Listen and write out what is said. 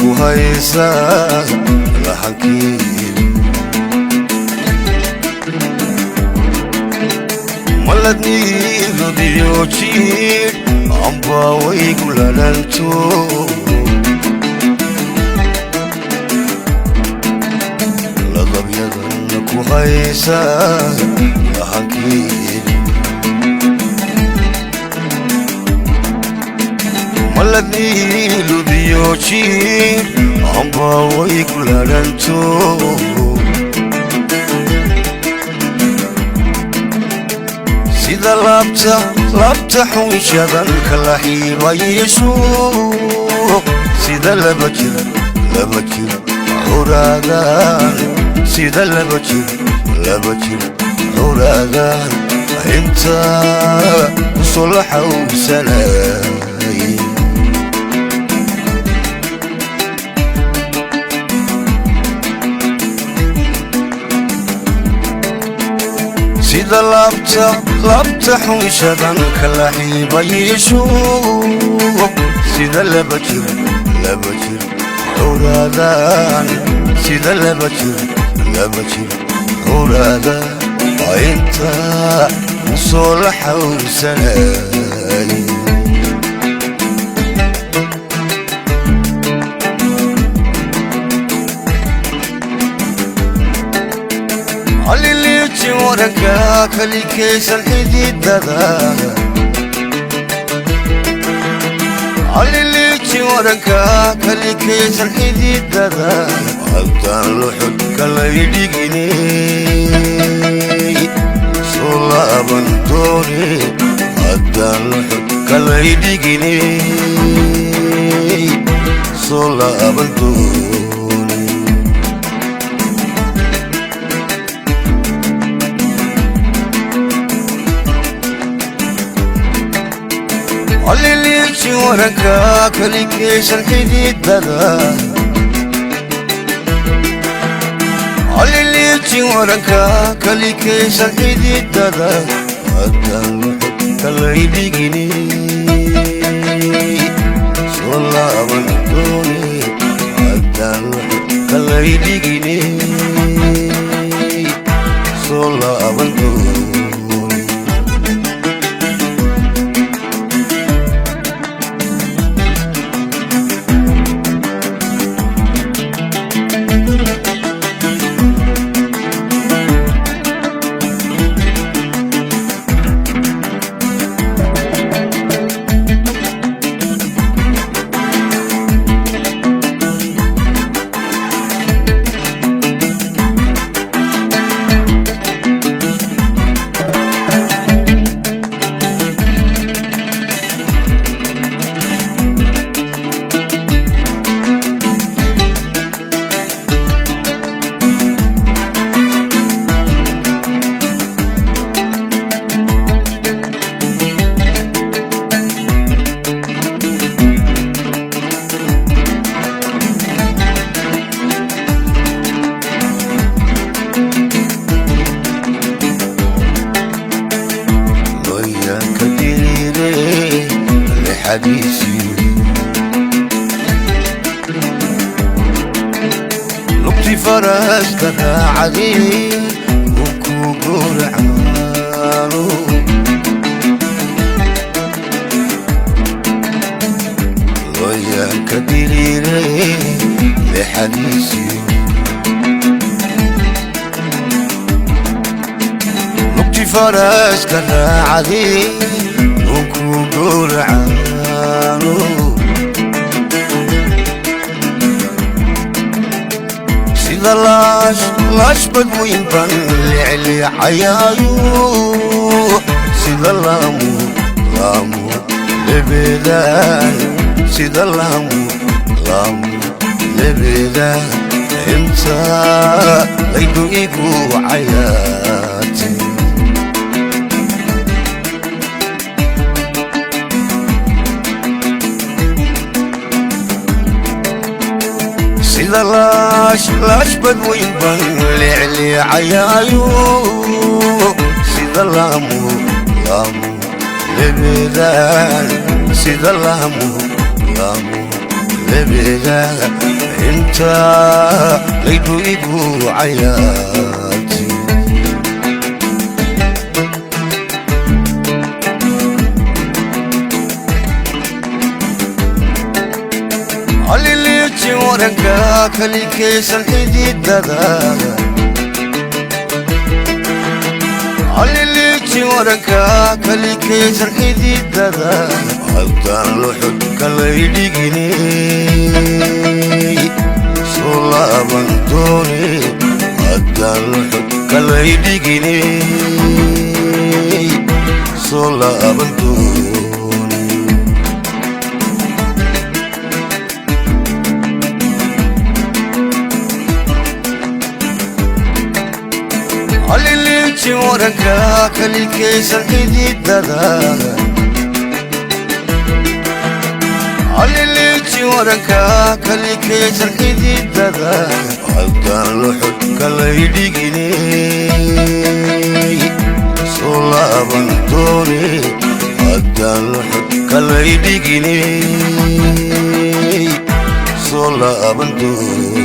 Ku haysaa lahankeedu maladniilodiyo jiidh ambawaygu ladhanto ladabyadanna ku haysaa lahankeedu maladniilodiyo jiidh ambawaygu ladhanto sida laabta laabta xunshadan kala xiibayso sida laba jir laba jir curaadaan sida laba jir laba jir curaadaan inta kusoo la xawsanay. Sida laabta laabta xunshadan kala xiibayso sida laba jir laba jir curaadaan sida laba jir laba jir curaadaan inta kusoo la xawsanay. Aliliiji waranka kalikaysan xididada aliliiji waranka kalikaysan xididada haddaan luxud kalay dhiginay soo laaban doone haddaan luxud kalay dhiginay soo laaban doone. Aliliiji waranka kalikaysan xididada aliliiji waranka kalikaysan xididada haddaan luxud kalay dhiginay soo laaban doone haddaan luxud kalay dhiginay soo laaban doone. Loyanka diriire lexadiisii lugti faraska raacday uu ku gowracaano loyanka diriire lexadiisii lugti faraska raacday uu ku gowracaano sida laash laash badweyn baan lecleecayaayo sida laamu laamu lebeedaan sida laamu laamu lebeedaan inta laydu igu cayaatay. Sida laash laash badweyn baan lecleecayaayo sida laamu laamu lebeedaan sida laamu laamu. Lebeeda inta laydhu igu cayaarti. Aliliiji waranka kalikaysan xididada, aliliiji waranka kalikaysan xididada, haddaan luxud kalay dhiginay soo laaban doone, haddaan luxud kalay dhiginay soo laaban doone. Aliliiji waranka kalikaysan xididada, aliliiji waranka kalikaysan xididada, haddaan luxud kalay dhiginay soo laaban doone, haddaan luxud kalay dhiginay soo laaban doone.